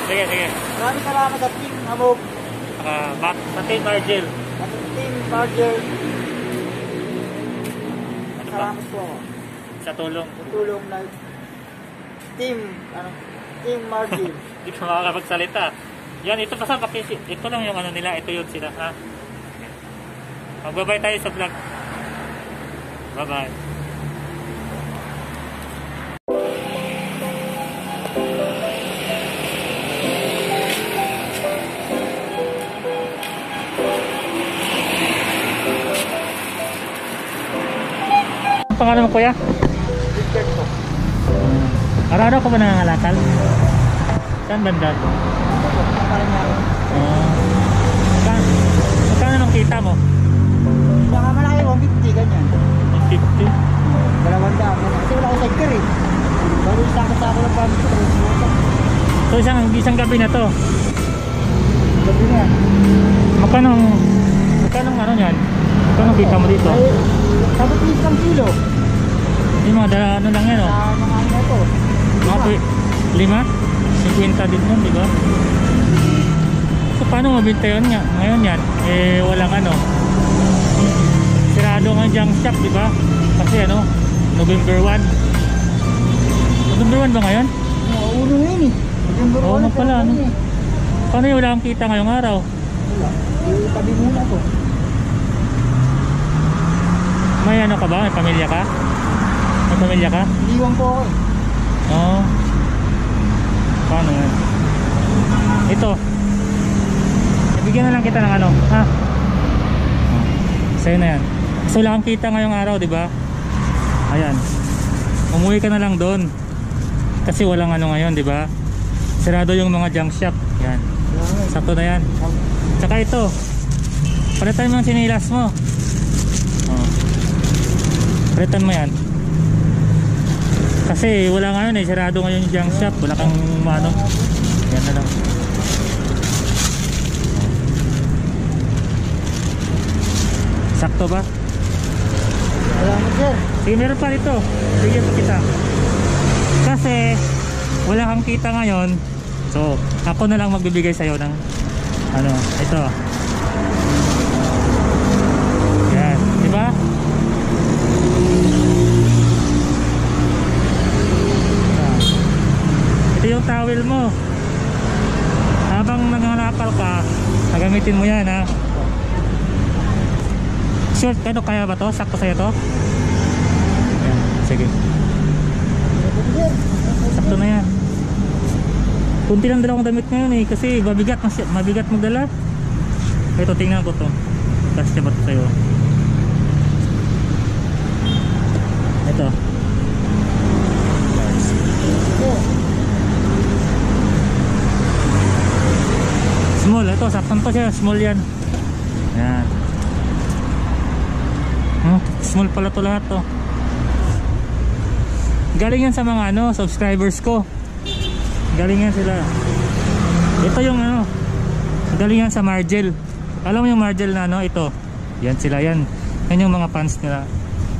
Sige, sige. Maraming salamat sa Team Hamog. Sa Team Margel. At Team Margel. Salamat po ako. Sa tulong. Sa tulong na Team Margel. Hindi ka makakapagsalita. Yan, ito basta ito lang yung ano nila. Ito yun sila, ha? Magbabay tayo sa vlog. Bye-bye. Ang pangalan mo, kuya? Richard po. Araw-araw ko ba nangangalakal? Saan banda? Magkano nung kita mo? Baka malaki 150 ganyan. 150? 200 kasi wala ko sidecar eh. Baru isang kasama ng pamilya. So isang gabi na to? Gabi na yan. Magkano ano yan? Magkano kita mo dito? Sabi piso ng kilo. Yung mga ano lang yan, o? Mga ano ito. Mga 5? 50 din nun, di ba? So paano mabinta yun nga? Ngayon yan, eh walang ano. Sirado nga junk shop, di ba? Kasi ano, November 1. November 1 ba ngayon? Ulo ngayon eh. Oo nga pala, ano? Paano yung wala kang kita ngayong araw? Wala. Tabi muna to. May ano ka ba? May pamilya ka? May pamilya ka? Iniwan ko ako eh. Oo. Paano yan? Ito. Bigyan na lang kita ng ano, ha? Sa'yo na yan. So wala kang kita ngayong araw, di ba? Ayan. Umuwi ka na lang doon. Kasi walang ano ngayon, di ba? Sarado yung mga junk shop. Yan. Sakto na yan. Tsaka ito. Palitan mo yung sinilas mo. Oh. Palitan mo yan. Kasi wala ngayon eh. Sarado ngayon yung junk shop. Wala kang ano. Yan na lang. Sakto ba? Salamat sir. Sige, meron pa dito. Bigyan pa kita. Kasi wala kang kita ngayon. So ako na lang magbibigay sa'yo ng ano, ito. Yan, di ba? Ito yung towel mo. Habang nangangalakal ka, gagamitin mo yan, ha? Short, ano kaya ba to? Sakto sa'yo to? Yan, sige. Sakto na yan. Kunti lang dala kong damit ngayon eh. Kasi mabigat magdala. Ito, tingnan ko to. Kasi ba to sa'yo? Ito. Small, ito, saktan to siya. Small yan. Yan. Small pala to lahat to. Galing yan sa mga ano, subscribers ko. Galing yan sila. Ito yung ano, galing yan sa Margel. Alam mo yung Margel na ano, ito. Yan sila yan. Yan yung mga fans nila.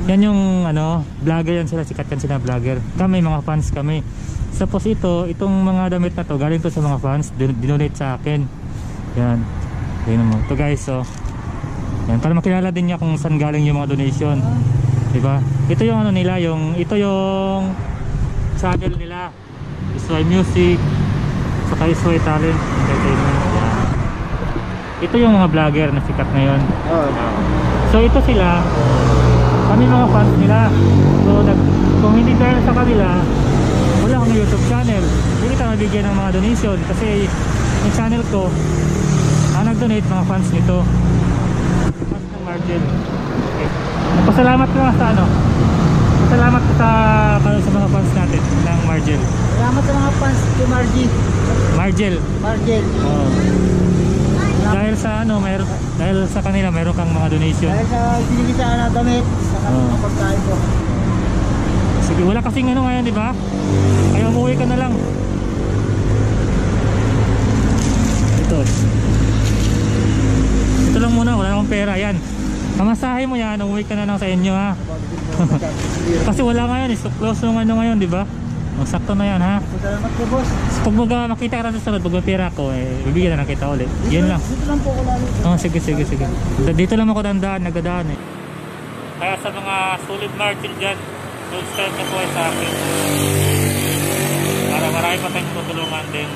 Yan yung ano, vlogger yan sila, sikat yan sila vlogger. Kami mga fans kami. Tapos itong mga damit na to, galing to sa mga fans, dinonate sa akin. Yan. Tingnan mo. Ito guys, so. Yan, para makilala din niya kung saan galing yung mga donation. Diba? Ito yung ano nila, ito yung channel nila. Isway Music, saka Isway Talent Entertainment. Yan. Ito yung mga vlogger na sikat ngayon. So ito sila, kami mga fans nila. So kung hindi dahil sa kanila, wala kang YouTube channel. Hindi kita mabigyan ng mga donation kasi yung channel ko, nag-donate mga fans nito. Fans ng Margel. Okay. Pasalamat ko sa ano. Pasalamat ko sa mga fans natin ng Margel. Salamat sa mga fans ni Margel. Oh. Dahil sa ano, dahil sa kanila mayroon kang mga donation. Dahil sa binili sa na damit, sa mga pagkain ko. Sige, wala kasing ano ngayon, di ba? Kaya umuwi ka na lang. Ito lang muna, wala akong pera. Yan, pamasahe mo yan, umuwi ka na lang sa inyo, ha. Kasi wala ngayon, so close yung ano ngayon, di ba? O, sakto na yan ha. Salamat po, boss. Pag makita ka na sa sunod, pag may pera ko, bibigyan na lang kita ulit. Yun lang. Dito lang po ako lalo. Oh, sige. Dito lang ako nagdadaan eh. Kaya sa mga solid margin dyan, subscribe na po sa akin. Para marami pa tayong tutulungan din.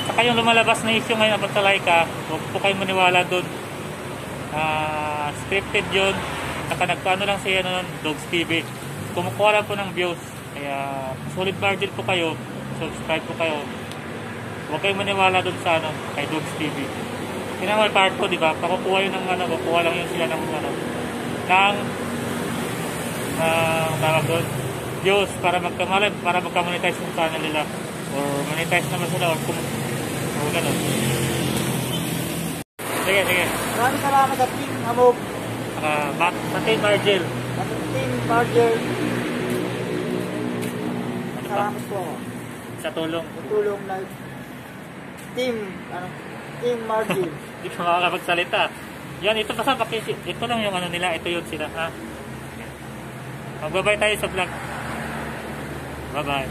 Saka yung lumalabas na issue ngayon about sa Laika, huwag po kayong maniwala doon. Scripted yun. Saka nagpaano lang siya nun, Dogs TV. Kumukuha lang po ng views. Kaya solid margin po kayo, subscribe po kayo. Huwag kayong maniwala doon sa kay Dogs TV. Tinawal part ko, di ba? Pakukuha yun ng kukuha lang yun sila ng tawag doon, views para magka-monetize yung channel nila. Or monetize naman sila or gano'n. Sige. Maraming salamat sa Team Amog. Sa Team Margel. Sa Team Margel. Salamat po. Sa tulong. Sa tulong na Team Margel. Hindi ka makakapagsalita. Yan, ito basta ito lang yung nila, ito yun sila ha. Magbabay tayo sa vlog. Bye bye.